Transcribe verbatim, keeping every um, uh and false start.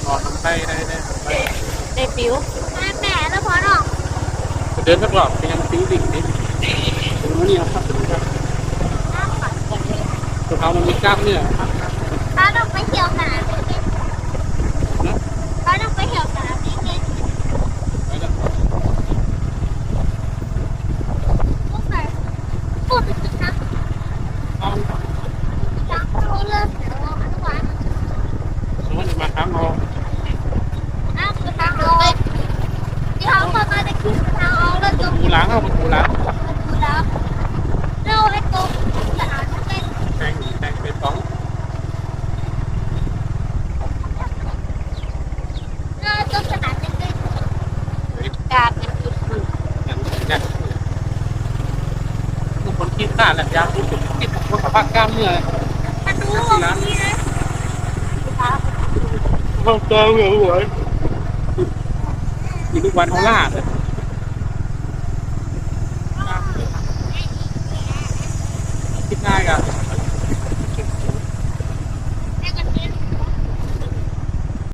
อ๋อ มันได้ ได้ ได้ ได้ปิ๊ว แม่ แล้วพอเนาะ เดินสักรอบ ไปยังปิ๊วดิ่งดิ ตรงนี้ครับ ตัวเขามันมีกล้ามเนื้อ พาน้องไปเที่ยวสนามเด็กเล่น นะ พาน้องไปเที่ยวสนามเด็กเล่น ไปแล้ว พวกไหน พูดไปสิคะ เอา อยากรู้เรื่องเดี๋ยวเอามาทุกวัน สมมุติมาครั้งเอา อ้าว คือทางออก ที่เขาเข้ามาในคือทางออก แล้วจบ ประตูหลัง เอาประตูหลัง ประตูหลัง แล้วไอ้ตรงสนามเด็กเล่น แต่ง แต่งเป็นสอง เออ ตรงสนามเด็กเล่น กาดเนี่ย อย่างเนี้ย ทุกคนคิดขาดแหละ ยามพูดถึงคิดถึงพวกสภาพกล้ามเนื้อ มันดูออกดีนะ พวกกล้ามเนื้อหวย อีกทุกวันเขาลาดอะ คิดง่ายอะ